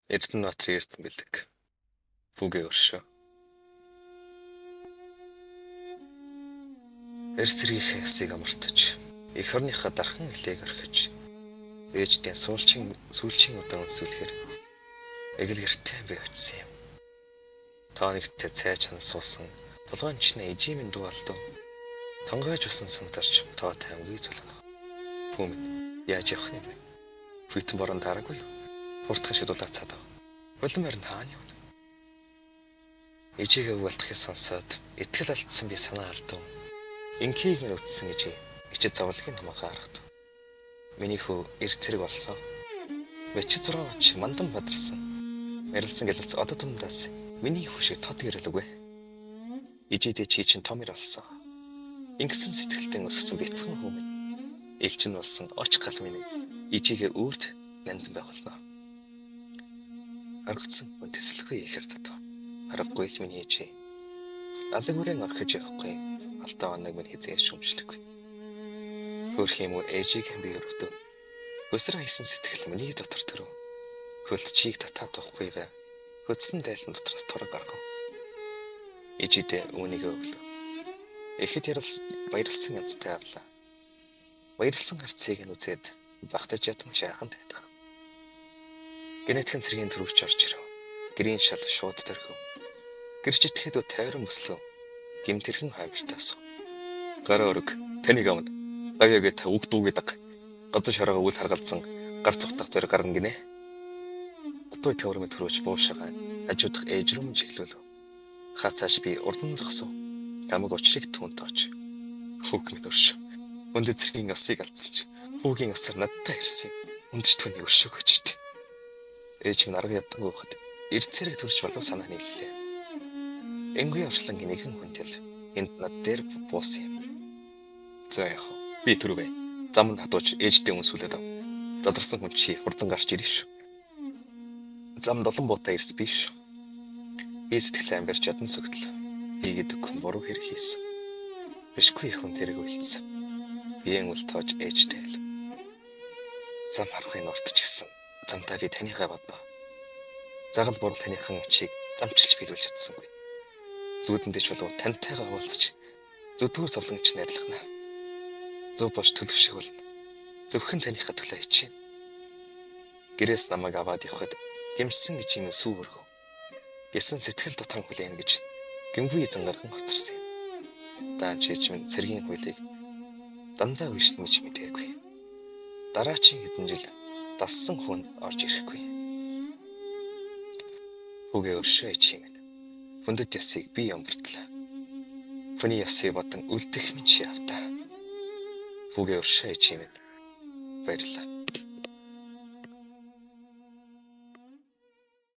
Эрдэнэбаатарын эрдэм бэлэг. Бүгэ өршөө. Эр цэргийнхээ ёсыг амартаж, эх орныхоо дархан элээг орхиж, ээждээ суулчин сүүлчийн удаа үнсүүлэхээр эгэл гэртээ би очсон юм. Тоо нэгтээ цай чанас суусан толгойн чинээ ижийн минь дүү алдав. Тонгойж усан сантарч тоо таймгүй зулгана. Пүү минь яаж явах нь вэ? Хүйтэн борон дараагүй юу? Хурдхан шиг дулаацаад ав. Улам харин хаана явна? Ижигээ үгэлдэхийг сонсоод итгэл алдсан би санаа алдав. Инхийг минь үтсэн гэж ичид зовлогийн туманхаа харагдав. Миний хүү эр цэрэг болсон. Мечи 6 оч мандан бадарсан. Мэрэлсэн гэлэлц одоо тундаас миний хүү шиг тод гэрэлгүй. Ижидээ чи чинь том ир болсон. Ингэсэн сэтгэлтэн өсгсөн бяцхан хүү минь. Элчин болсон оч гал минь ижигээ үрд нандин байх болно. Оргоцсон хүн тэсэлгүй ихэр татав. Аргагүй л миний ээжээ. Алаг үрэн орхиж явахгүй. Алдаа оног минь хизээ шүмжлэхгүй. Хөрх юм уу ээжийг би өрөвдөв. Өсөр хийсэн сэтгэл миний дотор төрөв. Хөлт чийг татаад авахгүй бай. Хөдсөн дайлан дотроос тураг гаргав. Ээжидээ үүнийг өглөө. Ихэд ярилс баярлсан янзтай авлаа. Баярлсан харцыг нь үзээд багтаж ятан жаахан тайтах. Гэнэтхэн цэргийн төрөвч орж ирэв. Гэрийн шал шууд дөрхөв. Гэрч итгэхэд тойрон бүслэв. Гэмтэрхэн хоймортоос. Гараа өрг таныг авна. Гавьяагээ та үг дүүгээ даг. Газар шороо үл харгалзан гар цухтах зориг гарна гинэ. Отуу төвөрмө төрөөч буушагаа хажуудах ээж рүү мөн чиглүүлв. Хаа цааш би урдан зогсов. Ямаг учрыг түүн тооч. Хүүг минь өршөө. Өндөд цэргийн ёсыг алдсан чи хүүгийн ёсоор надтай ирсэн. Өндөж түүнийг өршөөгөөч дээ. Ээж минь арга ядангуй байхад эр цэрэг төрж болов санаа нийллээ. Энгүй орчлон нэгэн хүнтэл энд над дээр буусан юм. За яах вэ? Би төрвэ. Зам нь хадууч ээждээ үнсүүлээд ав. Задарсан хүн чи хурдан гарч ирнэ шүү. Зам долон буутай ирс биш. Би сэтгэлээ амбирч ядан сөгтөл. Би гэдэг хүн буруу хэрэг хийсэн. Бишгүй их хүн тэрэг үйлдсэн. Биеэн үл тоож ээжтэй хэл. Зам харахын урт ч гэсэн замдаа би таныхаа бодно. Загал бурал таныхан очийг замчилж биелүүлж чадсангүй. Зүүдэндээ чулуу тантайгаа уулзаж зүдгүү совлонгч найрлахна. Зөв бош төлөв шиг болно. Зөвхөн таныхаа төлөө хичээнэ. Гэрээс намайг аваад явхад гэмшсэн гэж юм сүү өргөв. Гэсэн сэтгэл дотрон хүлээн гэж гэмгүй эзэн гарган хоцорсон юм. Даан чийч минь цэргийн хуулийг дандаа үйлшнэ гэж мдээгүй. Дараачийн хэдэн жил дассан хүн орж ирэхгүй. Хүүгээ өршөө ичи минь. Хүндэт ёсыг би ямбартлаа. Хүний ёсыг бодон үлдэх минь чи явтаа. Хүүгээ өршөө ичи минь. Баярлалаа.